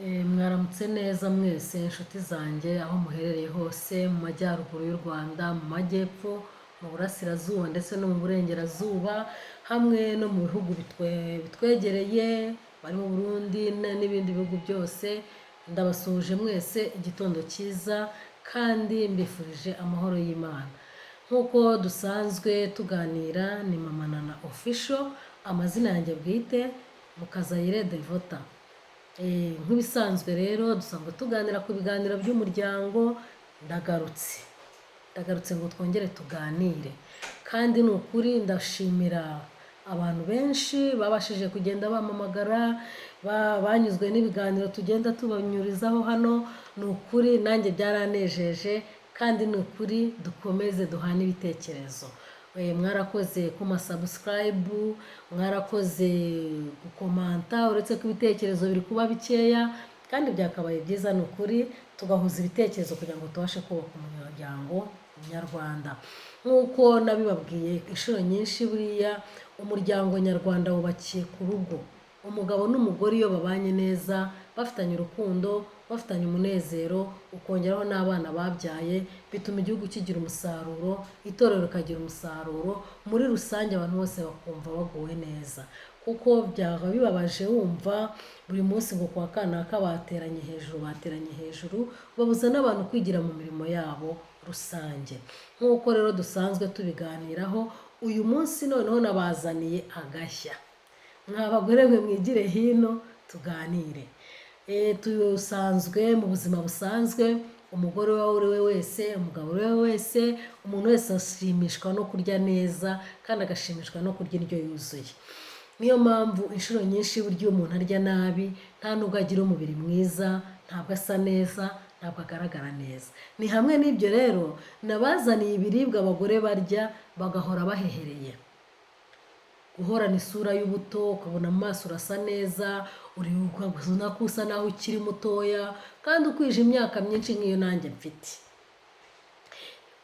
Mwaramutse neza mwese inshuti zanjye aho muherereye hose mu majyaruguru y'u Rwanda, mu majyepfo, mu burasirazuba ndetse no mu burengerazuba, hamwe no mu bihugu bitwegereye bari mu Burundi n'ibindi bihugu byose, ndabasuhuje mwese igitondo cyiza kandi mbifurije amahoro y'Imana. Nk'uko dusanzwe tuganira ni Mama Nana Official, amazina yanjye bwite Mukazayire Devota. Nk'ibisanzwe rero dusanzwe tuganira ku biganiro by'umuryango, ndagarutse. Ndagarutse ngo twongere tuganire. Kandi ni ukuri ndashimira abantu benshi babashije kugenda bampamagara, banyuzwe n'ibiganiro tugenda tubanyurizaho hano, ni ukuri nanjye byaranejeje kandi ni ukuri dukomeze duhane ibitekerezo. Mwarakoze kuma subscribe, mwarakoze gukomanta, uretse ko ibitekerezo biri kuba bikeya kandi byakabaye byiza ni ukuri tugahuza ibitekerezo kugira ngo tubashe kubaka umuryango nyarwanda. Nk'uko nabibabwiye inshuro nyinshi, buriya umuryango nyarwanda wubakiye ku rugo. Umugabo n'umugore iyo babanye neza, bafitanye urukundo, bafitanye umunezero, ukongeraho n'abana babyaye, bituma igihugu kigira umusaruro, itorero rikagira umusaruro, muri rusange abantu bose bakumva baguwe neza. Kuko byaba bibabaje wumva buri munsi ngo kwa kanaka bateranye hejuru, bateranye hejuru, babuza n'abantu kwigira mu mirimo yabo rusange. Nk'uko rero dusanzwe tubiganiraho, uyu munsi noneho nabazaniye agashya. Mwa bagore mwe mwigire hino tuganire. Dusanzwe mu buzima busanzwe, umugore uwo ari we wese, umugabo uwo ari we wese, umuntu wese ashimishwa no kurya neza kandi agashimishwa no kurya indyo yuzuye. Niyo mpamvu inshuro nyinshi burya iyo umuntu arya nabi, nta nubwo agira umubiri mwiza, ntabwo asa neza, ntabwo agaragara neza. Ni hamwe n'ibyo rero nabazaniye ibiribwa abagore barya bagahora bahehereye. Guhorana isura y'ubuto, ukabona mu maso urasa neza, ukabona ko usa naho ukiri mutoya kandi ukwije imyaka myinshi nk'iyo nanjye mfite.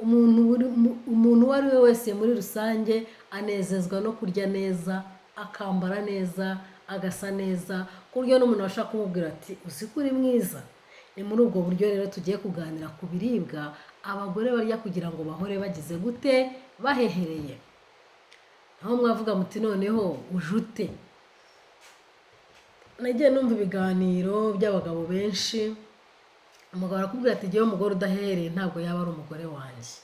Umuntu uwo ari we wese muri rusange anezezwa no kurya neza, akambara neza, agasa neza, ku buryo n'umuntu abasha kumubwira ati uzi ko uri mwiza. Ni muri ubwo buryo rero tugiye kuganira ku biribwa abagore barya kugira ngo bahore bagize gute, bahehereye. Aho mwavuga muti noneho uje ute? Nagiye numva ibiganiro by'abagabo benshi, umugabo arakubwira ati jyewe umugore udahehereye ntabwo yaba ari umugore wanjye.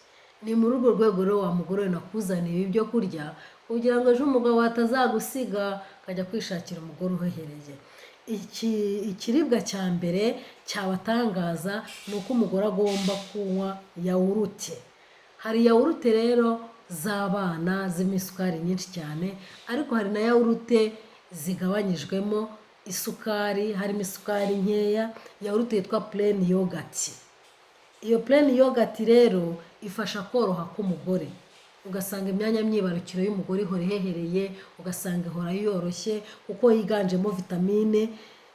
Ni muri urwo rwego rero wa mugore we nakuzaniye ibi byo kurya kugira ngo ejo umugabo atazagusiga akajya kwishakira umugore uhehereye. Ikiribwa cya mbere cyabatangaza ni uko umugore agomba kunywa yawurute. Hari yawurute rero z'abana zirimo isukari nyinshi cyane, ariko hari na yawurute zigabanyijwemo isukari, harimo isukari nkeya, yawurute yitwa plain yogurt. Iyo plain yogurt rero ifasha koroha k'umugore, ugasanga imyanya myibarukiro y'umugore ihora ihehereye, ugasanga ihora yoroshye kuko yiganjemo vitamine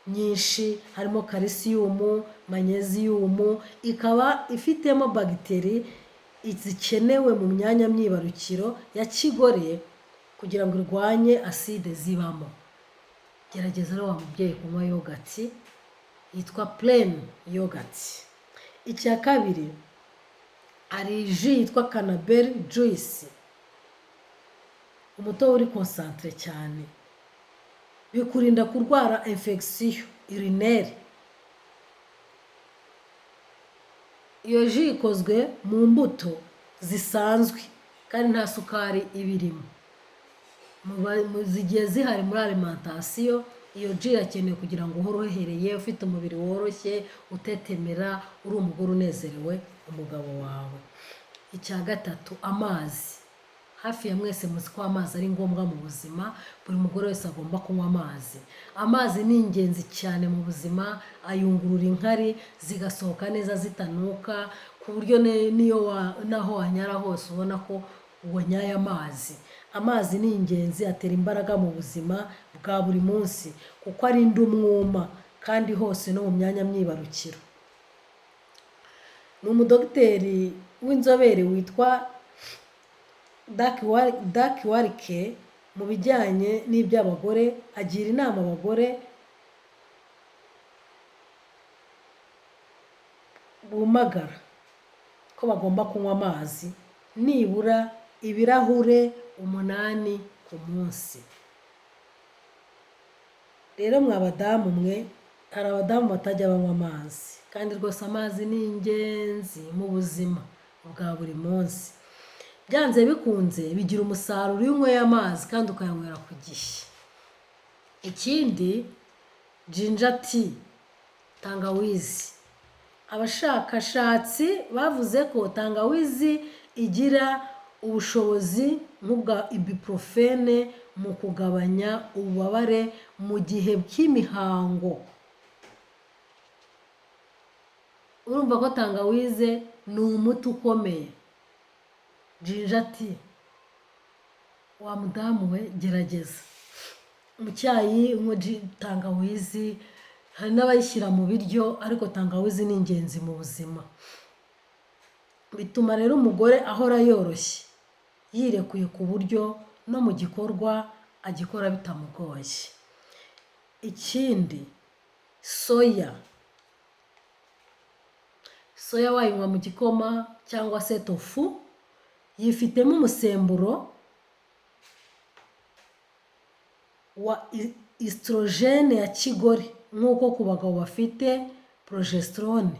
nyinshi, harimo kalisiyumu, manyeziyumu, ikaba ifitemo bagiteri zikenewe mu myanya myibarukiro ya kigore kugira ngo irwanye aside zibamo. Gerageza rero wa mubyeyi kunywa yogurt yitwa plain yogurt. Icya kabiri, hari jus yitwa cranberry juice, umutobe uri concentré cyane, bikurinda kurwara infection urinaire. Iyo jus ikozwe mu mbuto zisanzwe kandi nta sukari iba irimo. Zigiye zihari muri alimentation, iyo jus irakenewe kugira ngo uhore uhehereye, ufite umubiri woroshye, utetemera, uri umugore unezerewe umugabo wawe. Icya gatatu, amazi. Hafi ya mwese muzi ko amazi ari ngombwa mu buzima, buri mugore wese agomba kunywa amazi. Amazi ni ingenzi cyane mu buzima, ayungurura inkari zigasohoka neza zitanuka, ku buryo niyo naho wanyara hose ubona ko wanyaye amazi. Amazi ni ingenzi, atera imbaraga mu buzima bwa buri munsi kuko arinda umwuma kandi hose no mu myanya myibarukiro. Ni umudogiteri w'inzobere witwa Dirk Warike mu bijyanye n'iby'abagore, agira inama abagore bumagara ko bagomba kunywa amazi nibura ibirahure 8 ku munsi. Rero mwa badamu mwe, hari abadamu batajya banywa amazi, kandi rwose amazi ni ingenzi mu buzima bwa buri munsi. Byanze bikunze bigira umusaruro iyo unyweye amazi kandi ukayanywera ku gihe. Ikindi, ginger tea, tangawizi. Abashakashatsi bavuze ko tangawizi igira ubushobozi nk'ubwa ibuprofène mu kugabanya ububabare mu gihe cy'imihango. Urumva ko tangawize ni umuti ukomeye. Ginger tea, wa mudamu we, gerageza mu cyayi unywe tangawizi, hari n'abayishyira mu biryo, ariko tangawizi ni ingenzi mu buzima. Bituma rero umugore ahora yoroshye, yirekuye, ku buryo no mu gikorwa agikora bitamugoye. Ikindi, soya. Soya wayinywa mu gikoma cyangwa se tofu, yifitemo umusemburo wa œstrogène ya kigore nk'uko ku bagabo bafite progestérone,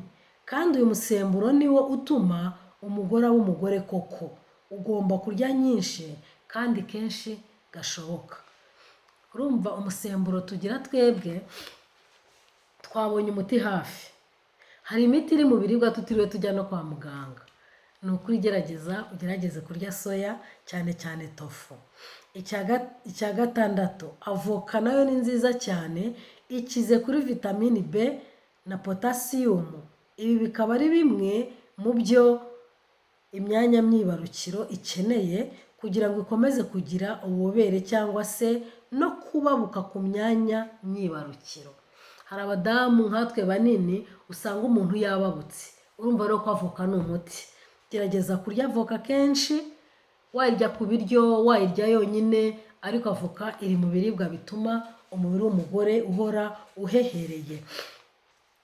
kandi uyu musemburo niwo utuma umugore aba umugore koko. Ugomba kurya nyinshi kandi kenshi gashoboka. Urumva umusemburo tugira twebwe, twabonye umuti hafi. Hari imiti iri mu biribwa tutiriwe tujya no kwa muganga. Ni ukuri gerageza, ugerageze kurya soya, cyane cyane tofu. Icya gatandatu, avoka nayo ni nziza cyane, ikize kuri vitamini B na potasiyumu. Ibi bikaba ari bimwe mu byo imyanya myibarukiro ikeneye kugira ngo ikomeze kugira ububobere cyangwa se no kubabuka ku myanya myibarukiro. Hari abadamu nkatwe banini usanga umuntu yababutse, urumva rero ko avoka ni umuti. Gerageza kurya avoka kenshi, wayirya ku biryo, wayirya yonyine, ariko avoka iri mu biribwa bituma umubiri w'umugore uhora uhehereye.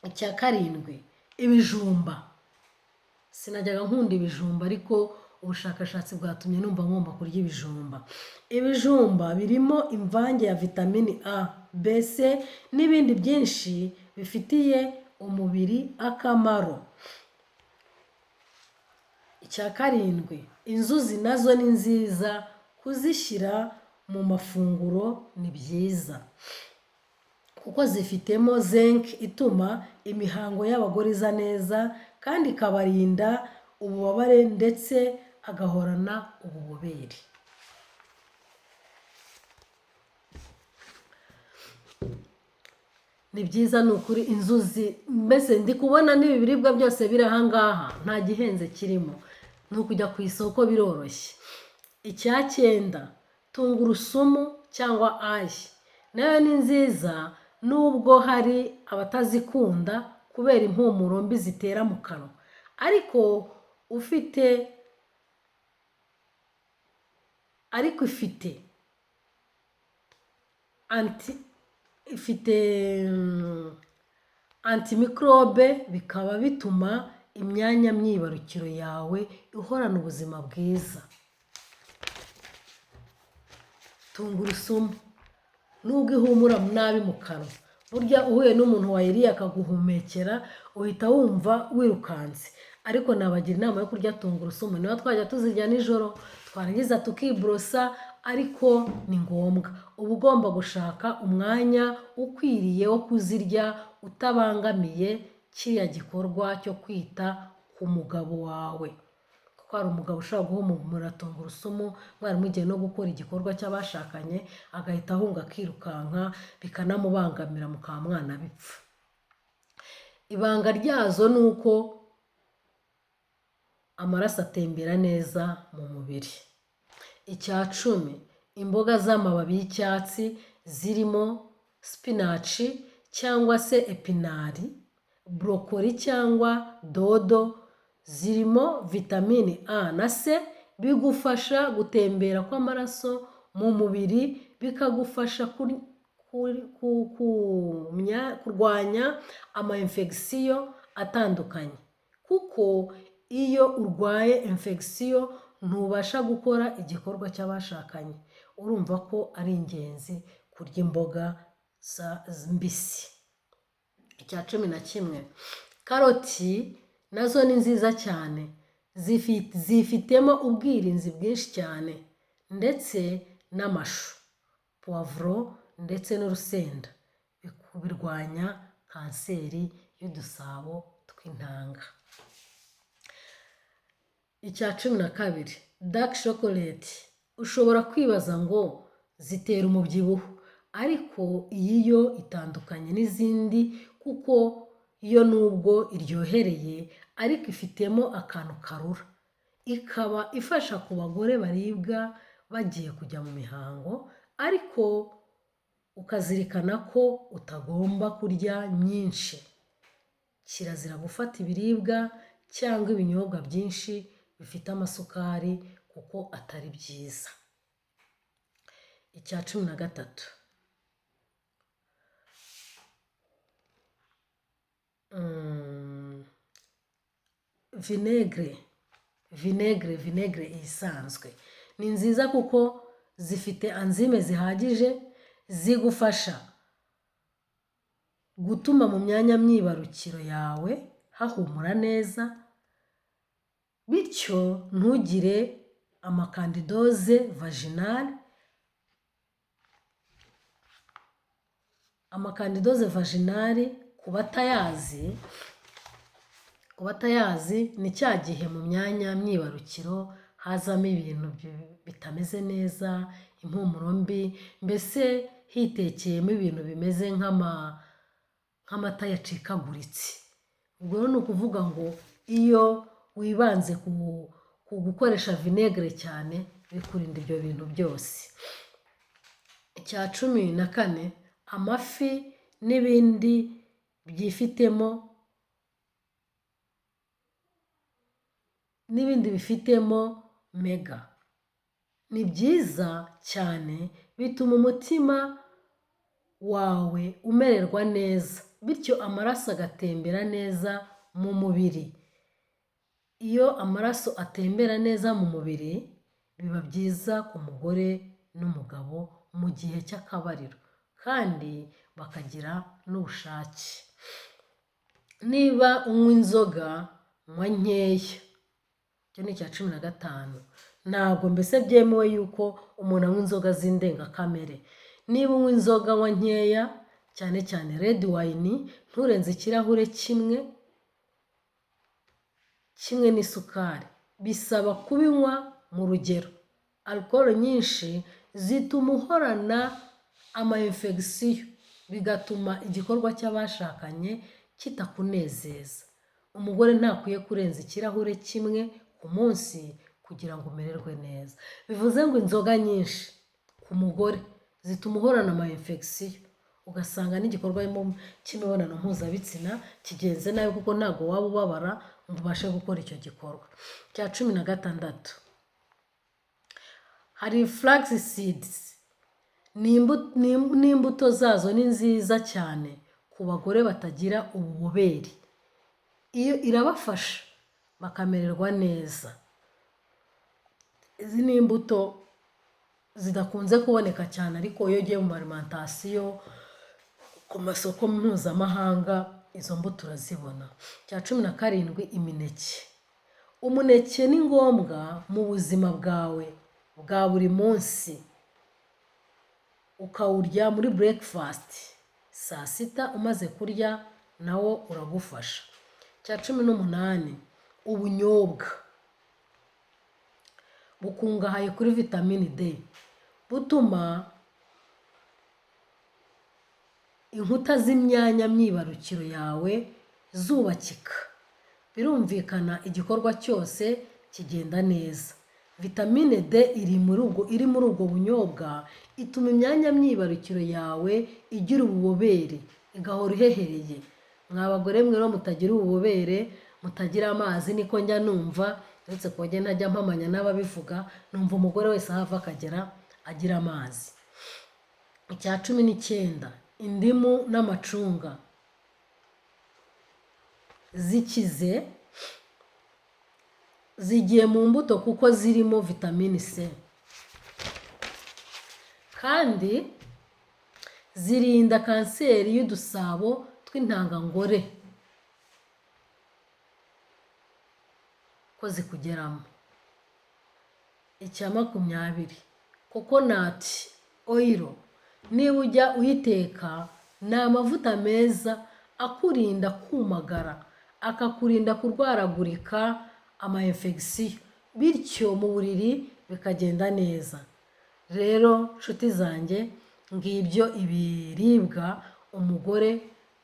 Icya karindwi, ibijumba. Sinajyaga nkunda ibijumba, ariko ubushakashatsi bwatumye numva ngomba kurya ibijumba. Ibijumba birimo imvange ya vitamini A, B, C n'ibindi byinshi bifitiye umubiri akamaro. Icya karindwi, inzuzi nazo ni nziza, kuzishyira mu mafunguro ni byiza kuko zifitemo zinc ituma imihango y'abagore iza neza kandi ikabarinda ububabare ndetse agahorana ububobere. Ni byiza, ni ukuri, inzuzi. Mbese ndi kubona n'ibi biribwa byose biri aha ngaha nta gihenze kirimo, ni ukujya ku isoko, biroroshye. Icya cyenda, tungurusumu cyangwa ail, nayo ni nziza nubwo hari abatazikunda kubera impumuro mbi zitera mu kanwa, ariko ifite antimicrobe, bikaba bituma imyanya myibarukiro yawe ihorana ubuzima bwiza. Tungurusumu nubwo ihumura nabi mu kanwa, burya uhuye n'umuntu wayiriye akaguhumekera uhita wumva wirukanse, ariko nabagira inama yo kurya tungurusumu. Niba twajya tuzirya nijoro, twarangiza tukiborosa, ariko ni ngombwa, uba ugomba gushaka umwanya ukwiriye wo kuzirya utabangamiye kiriya gikorwa cyo kwita ku mugabo wawe, kuko hari umugabo ushobora guhumura tungurusumu mwari mugiye no gukora igikorwa cy'abashakanye, agahita ahunga akirukanka, bikanamubangamira, mukaba mwanabipfa. Ibanga ryazo ni uko amaraso atembera neza mu mubiri. Icya 10, imboga z'amababi y'icyatsi zirimo spinach cyangwa se épinards, brocoli cyangwa dodo, zirimo vitamini A na C, bigufasha gutembera kw'amaraso mu mubiri, bikagufasha kurwanya ama infection atandukanye. kuko iyo urwaye infection ntubasha gukora igikorwa cy'abashakanye. Urumva ko ari ingenzi kurya imboga mbisi. Icya 11, karoti nazo ni nziza cyane, zifitemo ubwirinzi bwinshi cyane, ndetse n'amashu, puwavuro ndetse n'urusenda, birwanya kanseri y'udusabo tw'intanga. Icya 12, dark chocolate. Ushobora kwibaza ngo zitera umubyibuho, ariko iyi yo itandukanye n'izindi kuko yo nubwo iryohereye ariko ifitemo akantu karura, ikaba ifasha ku bagore baribwa bagiye kujya mu mihango, ariko ukazirikana ko utagomba kurya nyinshi. Kirazira gufata ibiribwa cyangwa ibinyobwa byinshi bifite amasukari kuko atari byiza. Icya 13, vinaigre. Vinaigre isanzwe ni nziza kuko zifite enzyme zihagije zigufasha gutuma mu myanya myibarukiro yawe hahumura neza, bityo ntugire ama candidose vaginale. Ama candidose vaginale ku batayazi ni cya gihe mu myanya myibarukiro hazamo ibintu bitameze neza, impumuro mbi, mbese hitekeyemo ibintu bimeze nk'amata yacikaguritse. Ubwo rero ni ukuvuga ngo iyo wibanze ku gukoresha vinaigre cyane bikurinda ibyo bintu byose. Icya 14, amafi n'ibindi byifitemo n'ibindi bifitemo mega ni byiza cyane, bituma umutima wawe umererwa neza, bityo amaraso agatembera neza mu mubiri. Iyo amaraso atembera neza mu mubiri biba byiza ku mugore n'umugabo mu gihe cy'akabariro, kandi bakagira n'ubushake. Niba unywa inzoga nywa nkeya. Icyo ni icya 15. Ntabwo mbese byemewe yuko umuntu anywa inzoga z'indengakamere. Niba unywa inzoga nywa nkeya, cyane cyane red wine, nturenze ikirahure kimwe, kimwe n'isukari. Bisaba kubinywa mu rugero. Alcool nyinshi zituma uhorana ama infection, bigatuma igikorwa cy'abashakanye kitakunezeza. Umugore ntakwiye kurenza ikirahure kimwe ku munsi kugira ngo umererwe neza. Bivuze ngo inzoga nyinshi ku mugore zituma uhorana ama infection, ugasanga n'igikorwa cy'imibonano mpuzabitsina kigenze nabi kuko ntabwo waba ubabara ngo ubashe gukora icyo gikorwa. Icya 16, hari flax seeds, n'imbuto zazo ni nziza cyane ku bagore batagira ububobere, iyo irabafasha bakamererwa neza. Izi ni imbuto zidakunze kuboneka cyane, ariko iyo ugiye mu alimentation ku masoko mpuzamahanga izo mbuto urazibona. Icya 17, imineke. Umuneke ni ngombwa mu buzima bwawe bwa buri munsi, ukawurya muri breakfast saa sita umaze kurya nawo uragufasha. Icya 18, ubunyobwa bukungahaye kuri vitamini D, butuma inkuta z'imyanya myibarukiro yawe zubakika, birumvikana igikorwa cyose kigenda neza. Vitamine D iri muri ubwo bunyobwa ituma imyanya myibarukiro yawe igira ububobere, igahora ihehereye. Mwa bagore mwe rero mutagira ububobere, mutagira amazi, niko njya numva, uretse ko njya ntajya mpamanya n'ababivuga, numva umugore wese aho ava akagera agira amazi. Icya 19, indimu n'amacunga zikize Zigiye mu mbuto kuko zirimo vitamini C, kandi zirinda kanseri y'udusabo tw'intangangore ko zikugeramo. Icya 20, coconut oil, niba ujya uyiteka, ni amavuta meza akurinda kumagara, akakurinda kurwaragurika ama infection, bityo mu buriri bikagenda neza. Rero nshuti zanjye, ngibyo ibiribwa umugore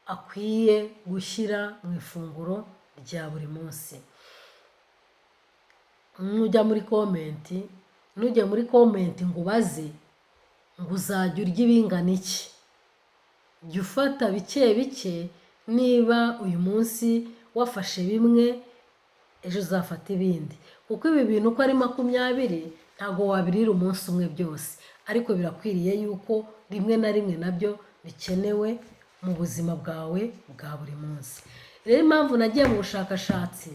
akwiye gushyira mu ifunguro rya buri munsi. Nujya muri comment, nujya muri comment ngo ubaze ngo uzajya urya ibingana iki, jya ufata bike bike. Niba uyu munsi wafashe bimwe, ejo uzafata ibindi, kuko ibi bintu uko ari 20 ntabwo wabirira umunsi umwe byose, ariko birakwiriye yuko rimwe na rimwe nabyo bikenewe mu buzima bwawe bwa buri munsi. Rero impamvu nagiye mu bushakashatsi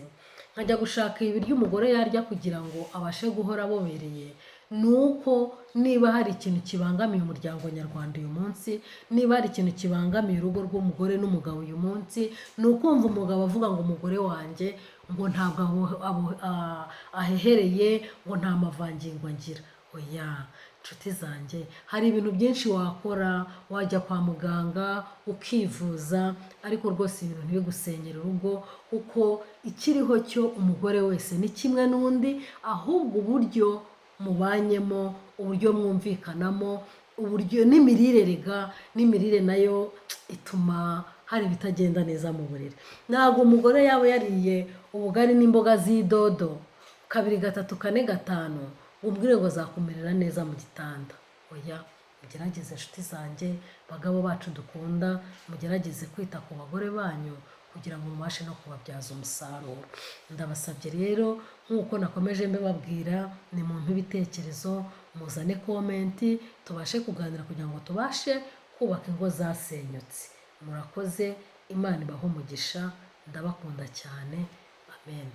nkajya gushaka ibiryo umugore yarya kugira ngo abashe guhora abobereye, ni uko niba hari ikintu kibangamiye umuryango nyarwanda uyu munsi, niba hari ikintu kibangamiye urugo rw'umugore n'umugabo uyu munsi, ni ukumva umugabo avuga ngo umugore wanjye ngo ntabwo ahehereye, ngo nta mavangingo ngira. Oya nshuti zanjye, hari ibintu byinshi wakora, wajya kwa muganga ukivuza, ariko rwose ibintu ntibigusenyere urugo, kuko ikiriho cyo umugore wese ni kimwe n'undi, ahubwo uburyo mubanyemo, uburyo mwumvikanamo, uburyo n'imirire, rega n'imirire nayo ituma hari ibitagenda neza mu buriri. Ntabwo umugore yaba yariye ubugari n'imboga z'idodo kabiri, gatatu, kane, gatanu, umbwire ngo azakumerera neza mu gitanda. Oya, mugerageze inshuti zanjye, bagabo bacu dukunda, mugerageze kwita ku bagore banyu kugira ngo mubashe no kubabyaza umusaruro. Ndabasabye rero, nk'uko nakomeje mbibabwira, ni mu ibitekerezo, muzane comment, tubashe kuganira kugira ngo tubashe kubaka ingo zasenyutse. Murakoze, Imana ibahe umugisha, ndabakunda cyane, amen.